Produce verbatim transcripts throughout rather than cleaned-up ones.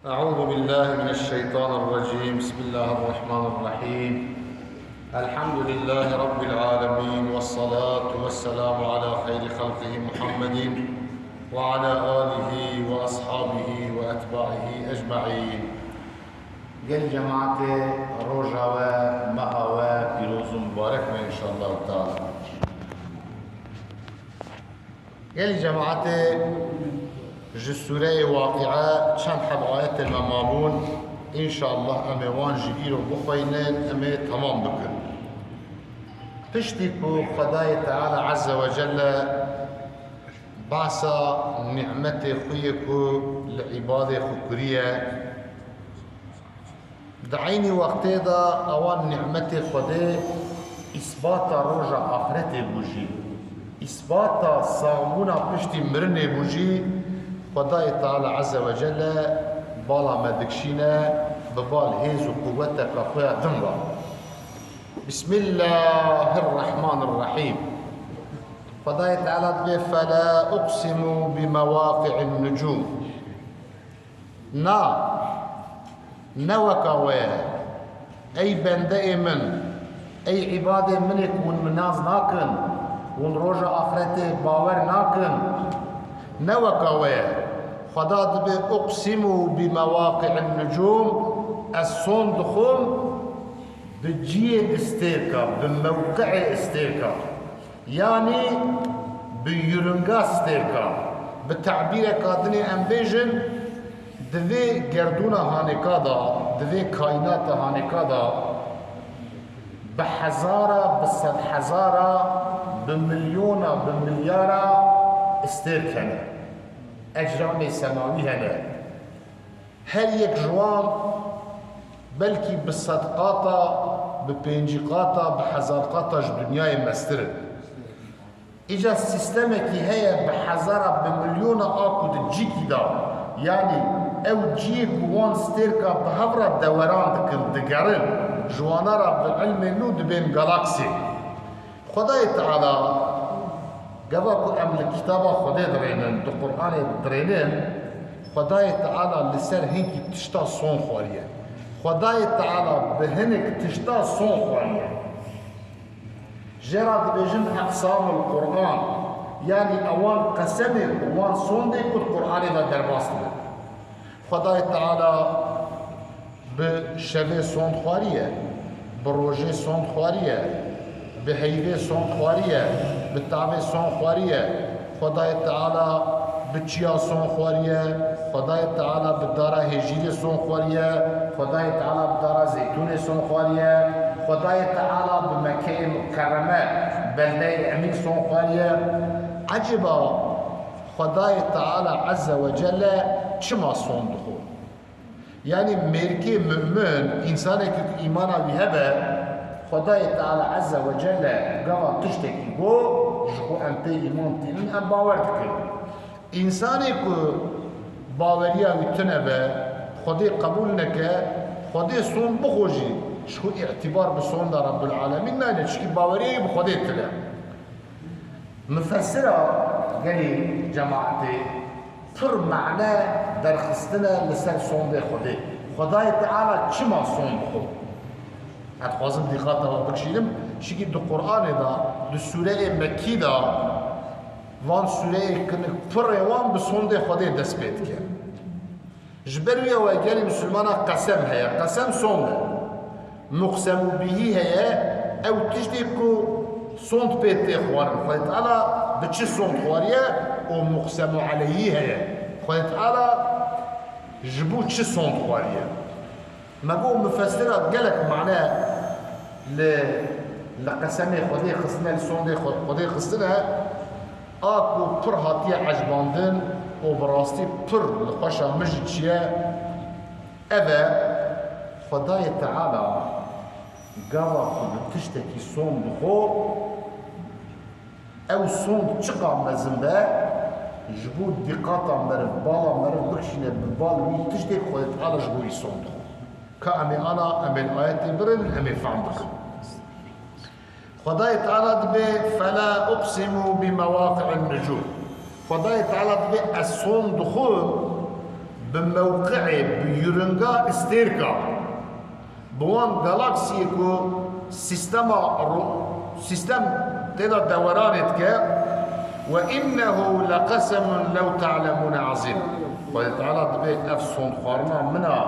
أعوذ بالله من الشيطان الرجيم. بسم الله الرحمن الرحيم. الحمد لله رب العالمين، والصلاة والسلام على خير خلقه محمد وعلى آله وأصحابه وأتباعه أجمعين. Gel cemaatê, roja we, meha we pîroz û mibarek be înşallah teala. Gelî cemaetê, ji sûreyê Waqi'e çend heb ayetên me mabûn, înşallah em ê wan jî îro bixweynin, em ê temam bikin. Piştî ku Xwedayê Teala Azze ve Celle behsa nîmetê xwe yê ku li îbadê xwe kiriye, Di eynî wextê de ewan nîmetê Xwedê îsbata roja axretê bû jî, îsbata saxbûna piştî mirinê bû jî, Xwedayê Teala Azze ve Celle bala me dikişîne bi bal hêz û quweteka xwe ya din ve. Bismillahirrahmanirrahîm. Xwedayê Teala dibê, "Fela uqsimu bi mewaqi'in nucûm." Na, ne weka we ye. Ey bendeyê min, ey îbadê min ê ku hûn min nas nakin, hûn roja axretê bawer nakin, ne weka we ye. Xweda dibê, "Uqsimu bi mewaqi'in nucûm", ez son dixwim bi ciyê stêrka, bi mewqi'ê stêrka. Yanî bi yûringa stêrka, bi tebîreka dinê em bêjin, di vê gerdûna hanêka de, di vê kaînata hanêka de, bi hezara, bi sedhezara, bi milyona, bi milyara stêrk hene. Ecramê semawî hene. Her yek ji wan belkî bi sed qata, bi pêncî qata, bi hezar qata ji dinyayê mestir in. Îca sîstemekî heye bi hezara, bi milyona a ku di cîkî de, yanî ew ciyê ku wan stêrka bi hev re deweran dikin, digerin, ji wana re bi ilmê nû dibên galaksiyê. Xwedayê Teala, gava ku em li kitaba Xwedê dirênin, di Qur'anê dirênin, Xwedayê Teala li ser hinkî tişta son xwariye. Xwedayê Teala bi hinek tişta son xwariye. Jê re dibêjin eqsamul Qur'an, yanî ewan qesemê ku wan sondê ku di Qur'anê de derbas dibin. Xwedayê Teala bi şevê sond xwariye, bi rojê sond xwariye, bi heyvê sond xwariye, bi tavê sond xwariye. Xwedayê Teala bi çiya sond xwariye, Xwedayê Teala bi dara hêjîrê sond xwariye, Xwedayê Teala bi dara zeytûnê sond xwariye, Xwedayê Teala bi Mekkeyê Mukerreme, beldeyê Emîn sond xwariye. Ecêba Xwedayê Teala Azze ve Celle çima son dixwe? Yanî mêrikê mumin, însanekî ku îmana wî hebe, Xwedayê Teala Azze ve Celle gava tiştekî got, ji xwe em pê îman tînin, em bawer dikin. Însanê ku baweriya wî tune be, Xwedê qebûl neke, Xwedê son bixwe jî, ji xwe îtîbar bi sonda Rabbul Alemîn nayne, çikî baweriya wî bi Xwedê tune. Mufessira gelî cemaetê pir mane derxistine li ser sondê Xwedê. Xwedayê Teala çima son dixwe? Ez dixwazim dîqata we bikişînim, çikî di Qur'anê de, di sûreyê Mekkî de, van sûreyê kinik pirê wan bi sondê Xwedê dest pê dike. Ji ber wî ye we gelî misilmana qesem heye. Qesem sond e. Muqsemu bihî heye, ew tiştê ku sond pê tê xwarin. Xwedê Teala bi çi sond xwariye û muqsemu aleyhî heye. Xwedê Teala ji bo çi sond xwariye? Me got mufessira gelek mane li, li qesemê Xwedê xistine, li sondê Xwe-, Xwedê xistine, a ku pir hatiye ecibandin û bi rastî pir li xweşa min jî çiye, ev e, Xwedayê Teala gava ku bi tiştekî sond dixwe, ew sond çiqa mezin be, ji bo dîqata meriv, bala meriv bikişîne bi bal wî tiştê ku Xwedê Teala ji bo wî sond dixwe. Ka em ê ana, em ê li ayetê birin, em ê fehm bikin. Xwedayê Teala dibê, "Fela uqsimu bi mewaqi'in nucûm." Xwedayê Teala dibê, "Ez son dixwim Bi mewqi'ê, bi yûringa stêrka, bi wan galaksiyê ku sîstema ro-, sîstem tê de deweranê dike, "Ve innehu leqesemun lew ta'lemûne azîm." Xwedê Teala dibê ev sondxwarina min a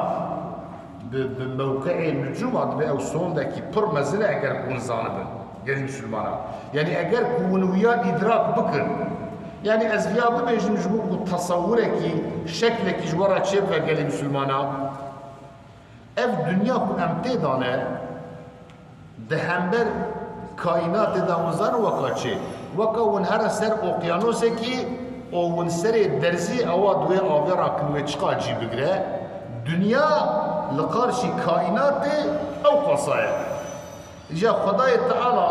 bi, bi mewqi'ê nucûma, dibê ew sondekî pir mezin e eger ku hûn zanibin, gelî misilmana. Yanî eger ku hûn wiya îdrak bikin, yanî ez viya bibêjim ji bo ku tesewurekî, şeklekî ji we re çêbibe gelî misilmana. Ev dinya ku em tê de ne, di hember kaînatê de hûn zanin weka çi? Weka hûn here ser oqyanosekî û hûn serê derzî ewa di wê avê re kin wê çiqa cî bigire? Dinya li qarşî kaînatê ew qasa ye. Îja Xwedayê Teala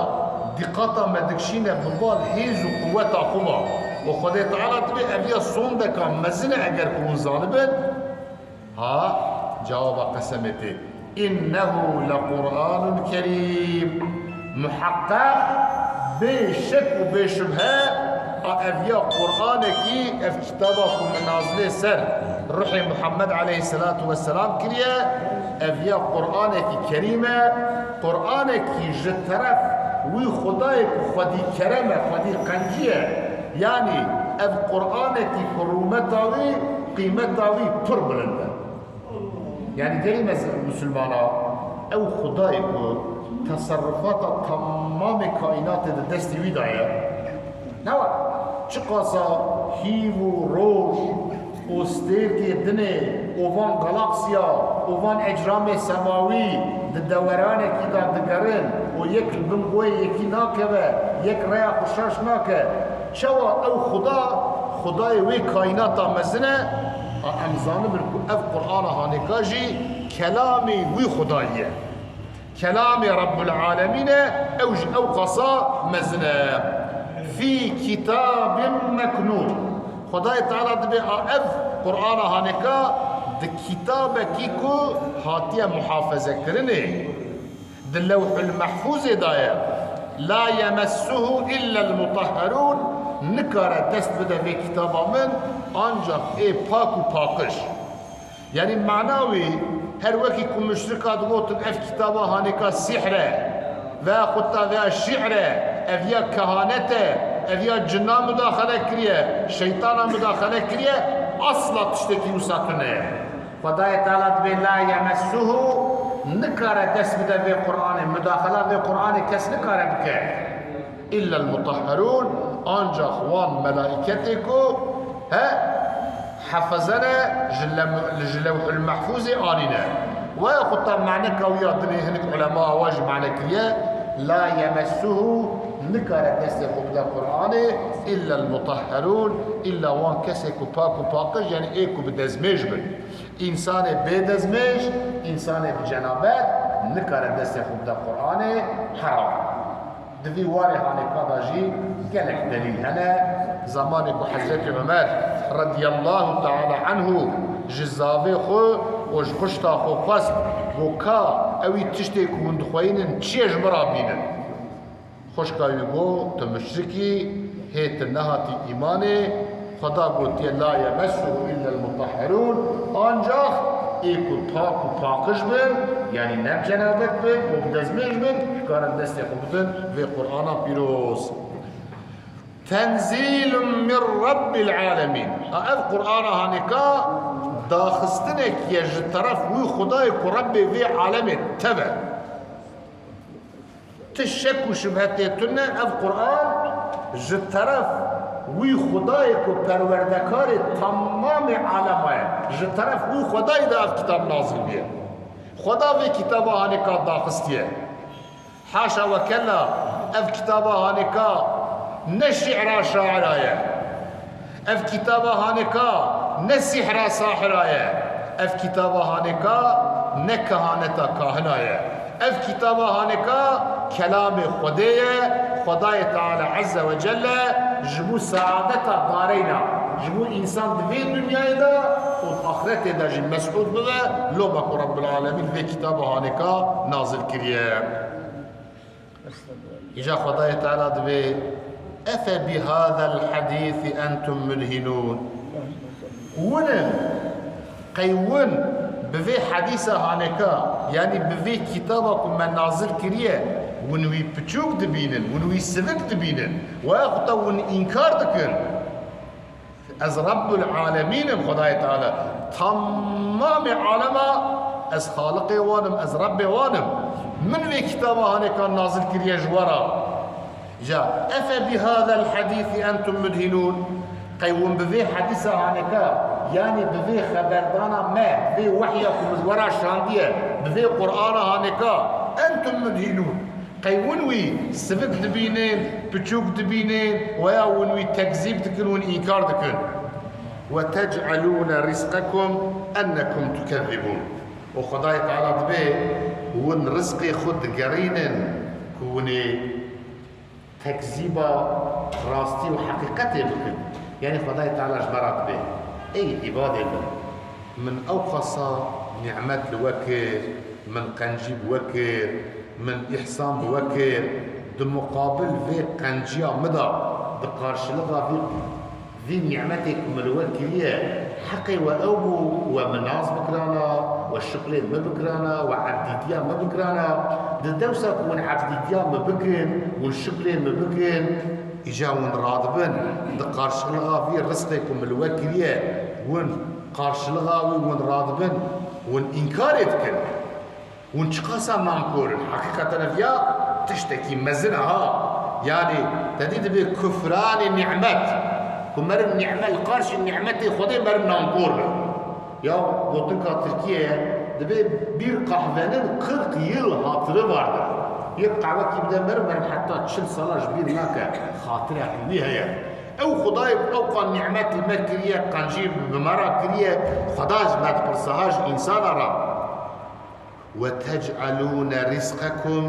dîqata me dikişîne bi bal hêz û quweta xwe ve. Û Xwedê Teala dibê ev ya sondeka mezin e eger ku hûn zanibin. Ha, cewaba qesemê tê. "Înnehu lequr'anun kerîm." Muheqqeq, bê şek û bê şubhe, a ev ya Qur'anekî, ev kitaba ku min nazilê ser ruhê Muhammed aleyhisselatu vesselam kiriye, ev ya Qur'anekî kerîm e, Qur'anekî ji teref wî Xwedayê ku xwedî kerem e, xwedî qencî ye. Yanî ev Qur'anekî ku rûmeta wî, qîmeta wî pir bilind e. Yanî gelî mez-, misilmana, ew Xwedayê ku teserrufata temamê kaînatê di destê wî de ye, ne wek çiqasa hîv û roj û stêrkê dinê û van galaksiya û van ecramê semawî di deweranekî de digerin û yek li bin goyê yekî nakeve, yek rêya xwe şaş nake. Çawa ew Xuda, Xudayê wê kaînata mezin e? A, em zanibin ku ev Qur'ana hanêka jî kelamê wî Xudayî ye. Kelamê Rabbul Alemîn e, ew ji ew qasa mezin e. Fî kitabin meknûn. Xwedayê Teala dibê a ev Qur'ana hanêka di kitabekî ku hatiye muhafezekirinê, di Lewhul Mehfûzê de ye. La yemessuhu illel mutahherûn. Nikare dest bide vê kitaba min, ancak ê pak û paqij. Yanî mana wî, her wekî ku muşrika digotin, ev kitaba hanêka sîhr e, veya xutta veya şî'r e, ev ya kehanet e, ev ya cinna mudaxele kiriye, şeytana mudaxele kiriye, asla tiştekî wisa tune ye. Xwedayê Teala dibê la yemessuhu, nikare dest bide vê Qur'anê, mudaxela vê Qur'anê kes nikare bike. Îllel mutahherûn, ancak wan melaîketê ku, he, hefeze ne, ji lem-, ji Lewhul Mehfûzê anîne. Waya xwe ta maneka wî ya dinê hinek ulema awa jî mane kiriye, la yemessuhu, nikare destê xwe bide Qur'anê, îllel mutahherûn, îlla wan kesê ku pak û paqij, yanî ê ku bi dezmêj bin. Însanê bê dezmêj, însanê bi cenabet nikare destê xwe bide Qur'anê, heram. Di vî warê hanêka de jî gelek delîl hene. Zamanê ku Hezretî Umer radiyallahu teala anhu ji zavê xwe û ji xwişta xwe xwest, got, ka ewî tiştê ku hûn dixweyînin çi ye ji min re bînin. Xwişka wî got, tu muşrik î, hê tu nehatî îmanê, Xweda gotiye, la yemessuhu illel mutahherûn, ancax ê ku pak û paqij bin, yanî ne bi cenabet bin û bi dezmêj bin, dikarin destê xwe bidin vê Qur'ana pîroz. Tenzîlun min Rabbil alemîn. A ev Qur'ana hanêka daxistinekî ye ji teref wî Xwedayê ku Rebbê vê alemê tev e. Ti şek û şubhe tê tune, ev Qur'an ji teref wî Xwedayê ku perwerdekarê temamê alema ye, ji teref wî Xwedayê de ev kitab nazil bûye. Xweda vê kitaba hanêka daxistiye. Haşa we kella, ev kitaba hanêka ne şî'ra şaira ye. Ev kitaba hanêka ne sîhra sahira ye. Ev kitaba hanêka ne kehaneta kahina ye. Ev kitaba hanêka kelamê Xwedê ye. Xwedayê Teala Azze ve Celle ji bo saadeta dareyna, ji bo însan di vê dinyayê de û di axretê de jî mesûd bibe, loma ku Rabbul Alemîn vê kitaba hanêka nazil kiriye. Îca Xwedayê Teala dibê, "Efe bihadel hadîsî entum mudhinûn." Hûn in Qey win bi vê hedîsa haneka, yanî bi vê kitaba ku me nazil kiriye, win wî piçûk dibînin, win wî sivik dibînin, weya xwe te win înkar dikin. Ez Rabbul Alemîn im, Xwedayê Teala. Tamamê alema ez Xaliqê wan im, ez Rebbê wan im. Min vê kitaba haneka nazil kiriye ji we re. Ja, efe bihadel hedîsî entum mudhinûn? Qey hûn bi vê hedîsa haneka, yanî bi vê xeberdana me, bi vê wehya ku min ji we re şandiye, bi vê Qur'ana haneka, entum mudhinûn? Qey hûn wî sivik dibînin, piçûk dibînin, weya hûn wî tekzîb dikin, hûn înkar dikin? Ve tec'elûne rizqekum ennekum tukezzibûn. Û Xwedayê Teala dibê hûn rizqê xwe digerînin ku hûn ê tekzîba rastî û heqîqetê bikin. Yanî Xwedayê Teala ji me re dibê, ey îbadê min, min ewqasa nîmet li we kir, min qencî bi we kir, min îhsan bi we kir, di muqabil vê qenciya min de, di qarşilixa vê Vî nîmetê ku min li we kiriye, heqê we ew bû, we min nas bikirana, we şukrê min bikirana, we ebdîtiya min bikirana. Di dewsa ku hûn ebdîtiya min bikin, hûn şukrê min bikin, îca hûn radibin, di qarşilixa vî rizqê ku min li we kiriye, hûn qarşilixa wî hûn radibin, hûn înkarê dikin. Hûn çiqasa nankor in? Heqîqeten ev ya tiştekî mezin e ha. Yanî te dî dibê kufranê nîmet. Ku meriv nîmet, li qarşî nîmetê Xwedê meriv nankor be. Ya gotinka Tirkiyê ye, dibê bir kahvenin kırk yıl hatırı vardır. Yek qehwekî bide meriv, meriv heta çil sala ji bîr nake. Xatirek wî heye. Ew Xwedayê ku ewqas nîmet li me kiriye, qencî bi me re kiriye, Xweda ji me dipirse ha ji însana re. Ve tec'elûne rizqekum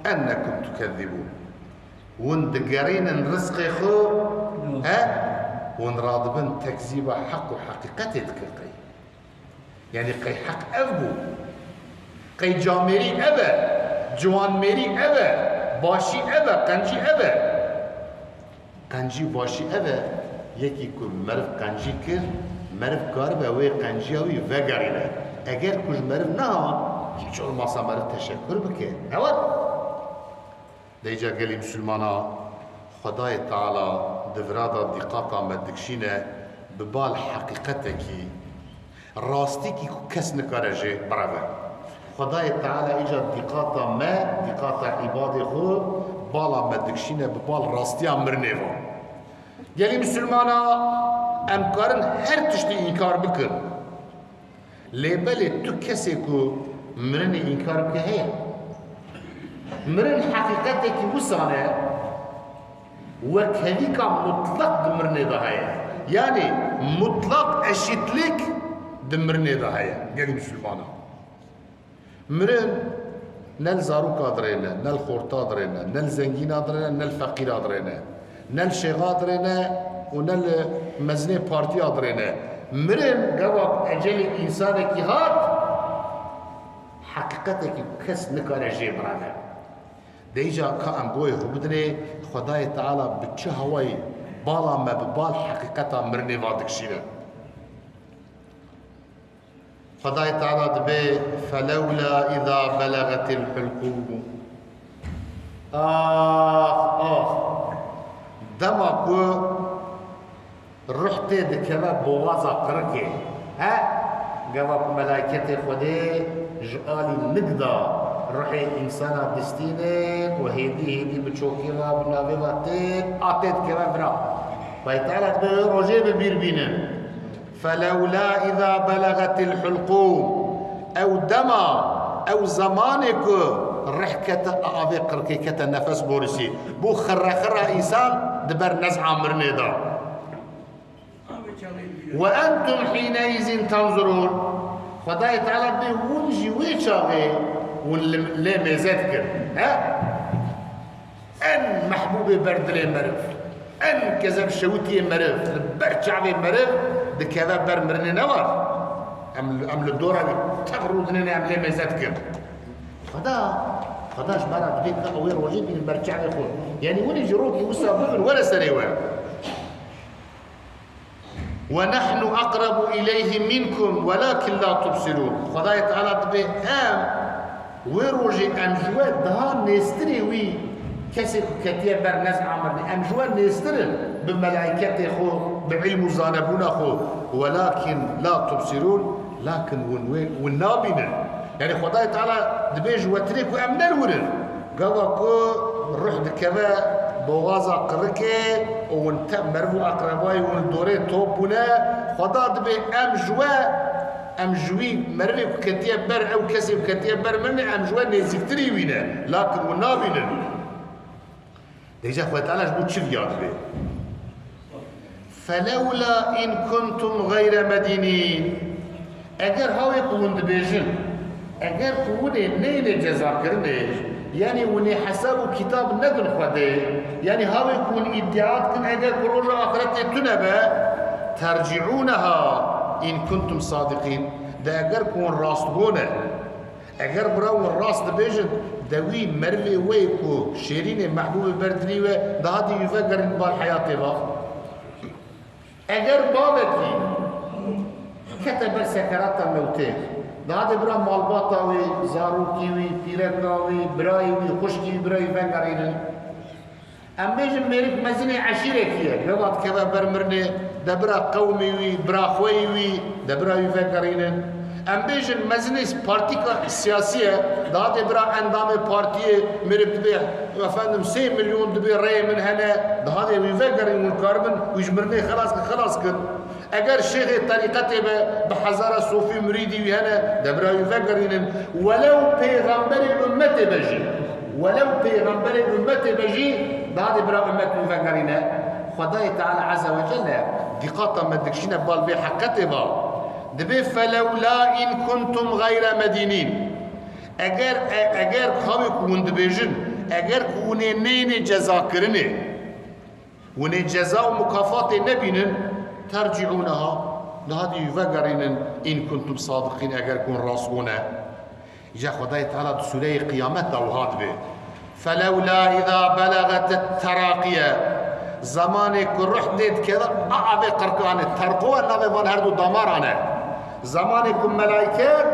ennekum tukezzibûn. Hûn digerînin rizqê xwe, he? Hûn radibin tekzîba heq û heqîqetê dikin qey. Yanî qey heq ev bû. Qey camêrî ev e, ciwanmêrî ev e, başî ev e, qencî ev e. Qencî û başî ev e, yekî ku meriv qencî kir, meriv karibe wê qenciya wî vegerîne. Eger ku ji meriv nehat, hiç olmasa meriv teşekur bike. Ne were? Dê îca gelî misilmana, Xwedayê Teala di vira de dîqata me dikişîne bi bal heqîqetekî, rastîkî ku kes nikare jê bireve. Xwedayê Teala îca dîqata me, dîqata îbadê xwe, bala me dikişîne bi bal rastiya mirinê ve. Gelî misilmana, em karin her tiştî înkar bikin. Lê belê tu kesê ku mirinê înkar bike heye. Mirin heqîqetekî wisan e, wekhevîka mutlaq di mirinê de heye. Yanî mutlaq eşîtlik di mirinê de heye. Gelî misilmana. Mirin ne li zaroka dirêne, ne li xorta dirêne, ne li zengîna dirêne, ne li feqîra dirêne, ne li şêxa dirêne û ne li mezinê partiya dirêne. Mirin gava ecelê însanekî hat, heqîqetekî kes nikare jê bireve. Dê îca ka em goyê xwe bidinê, Xwedayê Teala bi çi hawayî bala me bi bal heqîqeta mirinê va dikişîne. Xwedayê Teala dibê, "Felewla îza belegetil hulqûm." Ax, ax. Dema ku ruh tê dikeve boxaza qirikê. He? Gava ku melayketê Xwedê ji alî nik de ruhê însana distînin û hêdî hêdî bi çokê ve, bi navê ve tê, a tê dikeve vira. Xwedayê Teala dibê wê rojê bi bîr bînin. Felewla îza belegetil hulqûm. Ew dema, ew zemanê ku rih kete avê qirkê kete nefes borisî. Bû xirre xirra însan di ber nez'a mirinê de. Ve entum hîneîzin tenzurûn. Xwedayê Teala dibê hûn jî wê çaxê hûn li, lê mêze dikin. He? En mehbûbê ber dilê meriv, en kezeb şewitiyê meriv, li ber çavê meriv dikeve ber mirinê ne war? Em, em li dora wî tev rûdinêne, em lê mêze dikin. Xweda, Xweda ji me re dibê ka ew ê rojê bînin ber çavê xwe. Yanî hûn ê ji rokî wisa bibin were serê we. ونحن أقرب إليه منكم ولكن لا تبصرون. Xwedayê Teala dibê em wê rojê em ji we daha nêztirê wî kesê ku ketiye ber nez'a mirinê. Em ji we nêztir in bi melaîketê xwe, bi îlm û zanebûna xwe. Welakin la tubsirûn, lakin hûn wê, hûn nabînin. Yanî Xwedayê Teala dibê ji we tirê ku em nerwir in. Gava ku ruh dikeve boxaza qirikê û hûn te meriv û eqrebayê hûn li dorê top bûne, Xweda dibê em ji we, em ji wî merivê ku ketiye ber, ew kesê ku ketiye ber mirinê, em ji we nêzîktirî wî ne. Lakin hûn nabînin. Dêje Xwedê Teala ji bo çi viya dibê? فلولا إن كنتم غير مدينين. Eger hawê ku hûn dibêjin, eger ku hûn ê neyne cezakirinê, yanî hûn ê hesab û kitab nedin Xwedê, yanî hawê ku hûn îdia dikin, eger ku roja axretê tune be, ترجعونها إن كنتم صادقين. De eger ku hûn rastgo ne, eger bira hûn rast dibêjin, de wî merivê we yê ku şêrînê mehbûbê ber dilî we, daha dî wî vegerîn bal heyatê va. Eger bavekî kete ber sekerata mewtê, daha dê bira malbata wî, zarokî wî, pîreka wî, birayê wî, xwişkî wî, birayê wî vegerînin. Em bêjin mêrik mezinê eşîrekî ye, gava dikeve ber mirinê, de bira qewmê wî, bira xweyî wî, de bira wî vegerînin. Em bêjin mezinê partîka siyasî ye, daha dê bira endamê partiyê mêrik dibê, efendim, sê milyon dibê rêyê min hene, daha dê wî vegerîn, hûn karibin wî ji mirinê xelas kin, xelas kin. Eger şêxê terîqetê be, bi hezara sofî murîdî wî hene, de bira wî vegerînin. Welew pêxemberê ummetê be jî, welew pêxemberê ummetê be jî, daha dê bira ummet wî vegerîne. Xwedayê Teala Azze ve Celle dîqata me dikişîne bal vê heqetê va. Dibê فلولا إن كنتم غير مدينين. Eger, e-, eger hawê ku hûn dibêjin, eger ku hûn ê neyne cezakirinê, hûn ê ceza û mukafatê nebînin, ترجعونها, niha dî vegerînin, إن كنتم صادقين, eger ku hûn rastgo ne. Îca Xwedayê Teala di sûreyê Qiyamet de wiha dibê. فلولا إذا بلغت التراقي. Zemanê ku ruh tê dikeve, a, avê qirkane, terqo e navê van her du damaran e. Zemanê ku melaiket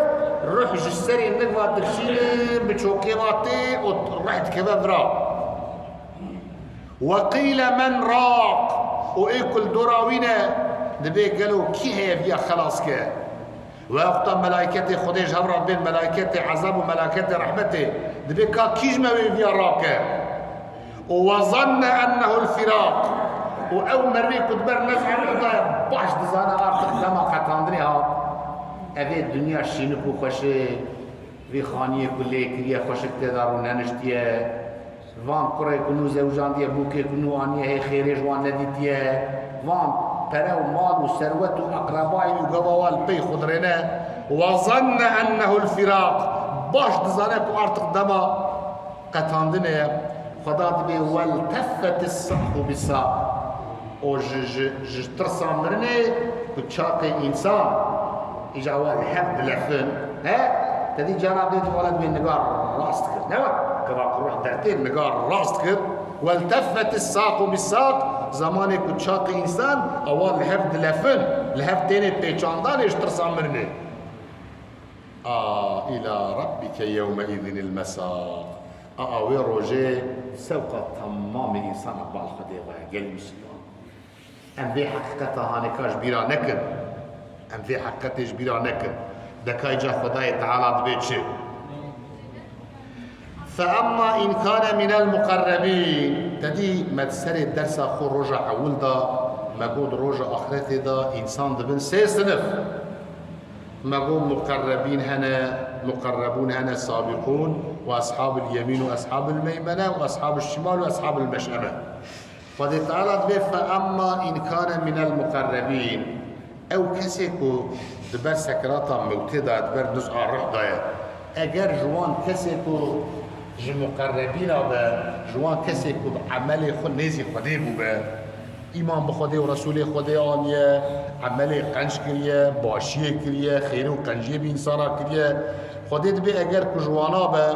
ruh ji serê nigva dikşînin, bi çokê va tê û ruh dikeve vira. وقيل من راق. Û ê ku li dora wî ne, dibê gelo kî heye viya xelas ke? Wexta melaîketê Xwedê ji hev re bên, melaîketê ezab û melaîketê rehmetê, dibê ka kî ji me wê viya rake? وظن أنه الفراق. Û ew merivê ku di ber nez'ê ruh de ye, baş dizane artık dema qetandinê hat. Evê dinya şînik û xweşik, vê xaniyê ku lê kiriye xweşik tê de rûneniştiye. Van kurê ku nû zewjandiye, bûkê ku nû aniye, hê xêrê ji wan nedîtiye. Van pere û mal û serwet û eqrebayê wî û gava wa li pey xwe dirêne. وظن أنه الفراق. Baş dizane ku artık dema qetandinê ye. Xweda dibê والتفت الساق بالساق. Û ji, ji, ji tirsa mirinê ku çaqê însan îca we li hev dilefin, he? Te dî cana bê dî wele dibê nigar rast kir. Ne we? Keva ku ruh dertê nigar rast kir. والتفت الساق بالساق, zemanê ku çaqê însan ewa li hev dilefin, li hev tênê pêçandanê ji tirsa mirinê. A, إلى ربك يومئذ المساق. A, a wê rojê sewqa temamê însana bal Xwedê ve, gelî Misliman. Em vê heqîqeta hanêka ji bîra nekin. Em vê heqîqetê ji bîra nekin. Dekayca Xwedayê Teala dibê çi? فأما إن كان من المقربين. Te dî me di serê dersa xwe roja ewil de, me got roja axretê de însan dibin sê sinif. Me got muqerrebîn hene, muqerrebûn hene, sabîqûn û eshabul yemîn û eshabul meymene û eshabul şimal û eshabul meş'eme. Xwedê Teala dibê, فأما إن كان من المقربين. Ew kesê ku di ber sekerata mewtê de, di ber niz'a ruh de ye. Eger ji wan kesê ku ji muqerrebîna be, ji wan kesê ku bi emelê xwe nêzî Xwedê bûbe, îman bi Xwedê û Resûlê Xwedê aniye, emelê qenc kiriye, başiyê kiriye, xêrê û qenciyê bi însana kiriye, Xwedê dibê eger ku ji wana be,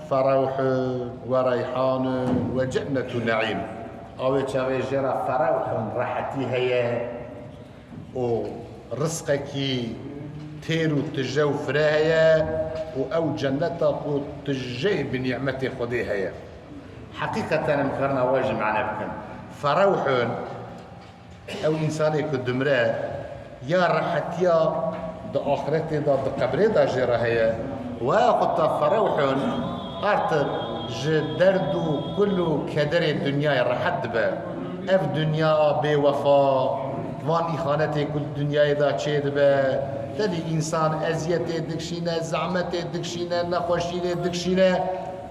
فروح وريحان وجنة نعيم. Awê çavê jê re ferewhun, rehetî heye. û rizqekî têr û tije û fire heye û ew cenneta ku tijeyê bi nîmetê Xwedê heye. Heqîqeten em karna we jî mane bikin. Ferewhun, ew însanê ku dimire, ya rehetiya di axretê de, di qebrê de jê re heye. Weya xwe ta ferewhun, artık ji derd û kul û kederê dinyayê rehet dibe. Ev dinya bêwefa, van îxanetê ku di dinyayê de çêdibe, tedî însan eziyetê dikişîne, zehmetê dikişîne, nexweşînê dikişîne,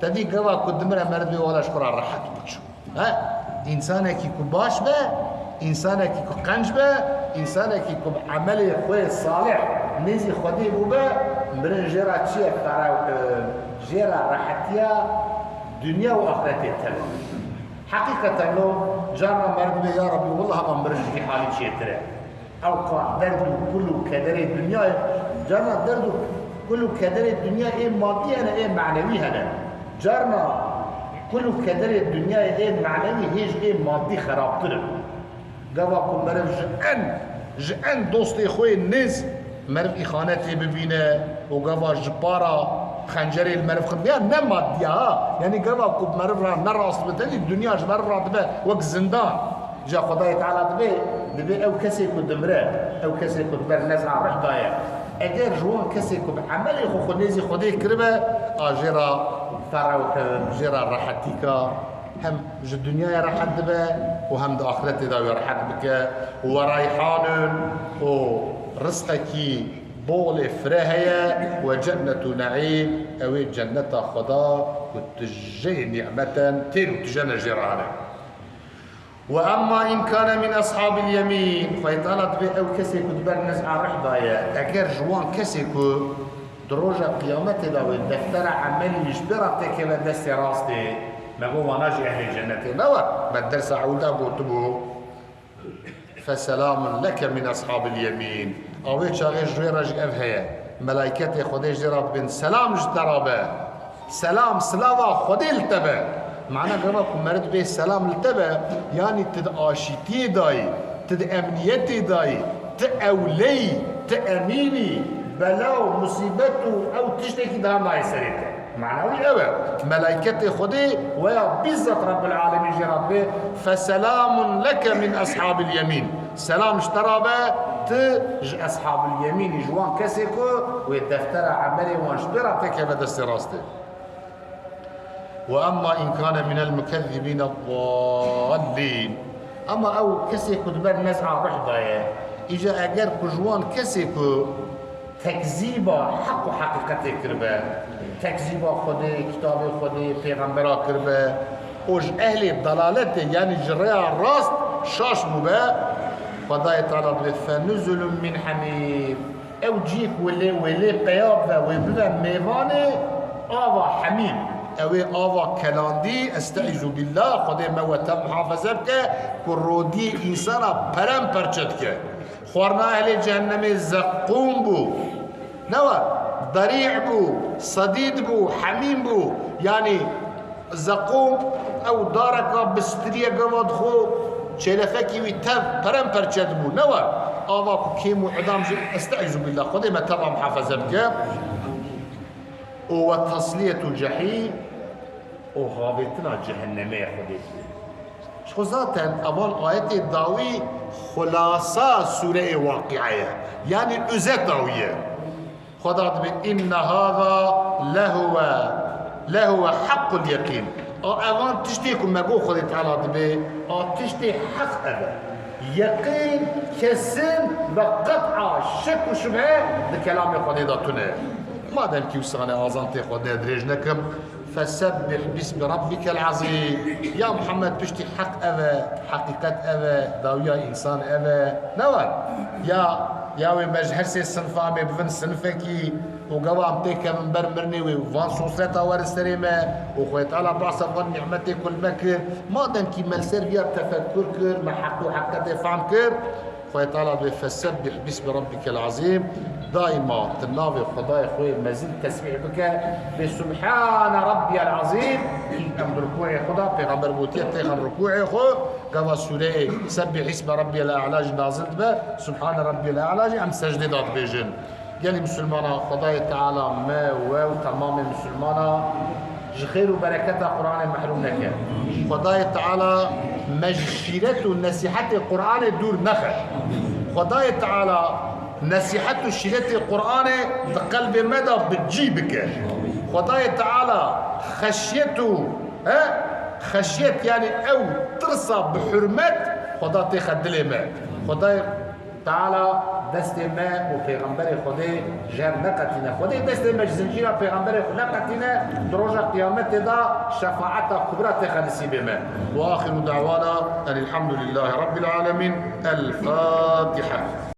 tedî gava ku dimire meriv wala ji xwe re rehet bû çû. He, însanekî ku baş be, însanekî ku qenc be, însanekî ku bi emelê xwe salih nêzî Xwedê bûbe, mirin jê re çi ye? Ferewhun, jê re rehetiya dinya û axretê tebe. Heqîqeten lo, carna meriv dibê, ya Rebî, wela hema mirin ji vî halî çêtir e. Ew ka derd û kul û kederê dinyayê, carna derd û kul û kederê dinyayê ê madî hene, ê manewî hene. Carna kul û kederê dinyayê ê manewî hê ji ê madî xerabtir in. Gava ku meriv ji en, ji en dostê xwe yê nêz meriv îxanetê bibîne û gava ji para xencerê li meriv xin ya ne madî ya ha. Yanî gava ku meriv ra ne rast be, tevî dinya ji meriv ra dibe wek zindan. Ca Xwedayê Teala dibê, dibê ew kesê ku dimire, ew kesê ku di ber neza rih daye, eger ji wan kesê ku bi emelê xwe xwe nêzî Xwedê kiribe, a jê ra ferewhun, jê ra rehetîka, hem ji dinyayê rehet dibe û hem di axretê de wê rehet bike. Wereyhanun, û rizqekî bolê fire heye, we cennetu neîm, ew ê cenneta Xweda ku tijeyê nîmeten têr û tije ne jê re hene. Ve emma in kane min eshabil yemîn. Xwedê Teala dibê ew kesê ku di ber niz'a rih daye, eger ji wan kesê ku di roja qiyametê de wê deftera emelî wî ji pê re têkeve destê rastê, me got wana jî ehlê cennetê ne we? Me dersa ewil de gotibû. Feselamun leke min eshabil yemîn. A wê çaxê ji wê re jî ev heye. Melayketê Xwedê jê re dibên, selam ji te re be. Selam, silava Xwedê li te be. Mana gava ku meriv dibê selam li te be, yanî tu di aşîtiyê dayî, tu di emniyetê dayî, tu ewleyî, tu emînî, bela û musîbet û ew tiştekî daha nayê serê te. Mana wî ew e. Melayketê Xwedê weya bizzat Rabbil Alemîn jê re dibê, feselamun leke min eshabil yemîn. Selam ji te re be, tu ji eshabil yemînî, ji wan kesê ku wê deftera emelê wan ji pê re têkeve destê rastê. Ve emma in kane minel mukezzibîne dallîn. Ama ew kesê ku di ber nez'a ruh de ye, îca eger ku ji wan kesê ku tekzîba heq û heqîqetê kiribe, tekzîba Xwedê, kitabê Xwedê, pêxembera kiribe û ji ehlê dalaletê, yanî ji rêya rast şaş bûbe, Xwedayê Teala dibê, fenuzulun min hemîm. Ew cî ku lê, wê lê peya bibe, wê bibe mêvanê ava hemîm. Ew ê ava kelandî, estaizu billah, Xwedê me we te muhafaze bike, ku rodiyê însana perem perçe dike. Xwarina ehlê cehennemê zeqûm bû. Ne we? Derî bû, sedîd bû, hemîm bû. Yanî zeqûm ew dareka bi stiriyê gava dixwe, çêlefekî wî tev perem perçe dibû. Ne we? Ava ku kêm û idam jî, estaizu billah, Xwedê me teva muhafaze bike. Û ve tesliyetul cehîm, û havêtina cehennemê ye Xwedê dibê. Ji xwe zaten evan ayetê dawî xulasa sûreyê Waqi'a ye. Yanî özeta wî ye. Xweda dibê, inne hâzâ lehuve, lehuve heqqul yekîn. A evan tiştê ku me got Xwedê Teala dibê, a tiştê heq ev e. Yeqîn, kesin ve qet'a şek û şubhe di kelamê Xwedê de tune. Madem kî wisa ne, azan tê Xwedê dirêj nekim. Fesebbih bismi rabbikel azîm. Ya Muhammed, piştî heq ev e, heqîqet ev e, dawiya însan ev e. Ne we? Ya, ya wê me ji her sê sinfa em ê bivin sinfekî û gava em têkevin ber mirinê wê van sosreta werin serê me û Xwedê Teala behsa van nîmetê ku li me kir. Madem kî me li ser viya tefekkur kir, me heq û heqîqetê fehm kir, Xwedê Teala dibê, fesebbih bismi rabbikel azîm. Daîma di navê Xwedayê xwe yê mezin tesbîh bike, bê Subhane Rabbiyel Azîm, em di rukûê xwe de, Pêxember gotiye, têxin rukûê xwe, gava sûreyê Sebbih Îsme Rabbiyel E'la jî nazil dibe, Subhane Rabbiyel E'la jî em secdê de dibêjin. Gelî misilmana, Xwedayê Teala me, we û temamê misilmana ji xêr û bereketa Qur'anê mehrum neke. Xwedayê Teala me ji şîret û nesîhetê Qur'anê dûr nexe. Xwedayê Teala nesîhet û şîretê Qur'anê di qelbê me de bi cî bike. Xwedayê Teala xeşyet û, he, xeşyet, yanî ew tirsa bi hurmet Xweda têxe dilê me. Xwedayê Teala destê me û Pêxemberê Xwedê ji hev neqetîne. Xwedê destê me ji zincîra Pêxemberê xwe neqetîne, di roja Qiyametê de şefaeta kubra têxe nisîbê me. Ve axiru da'wana enil hamdulillahî rabbil alemin. El Fatiha.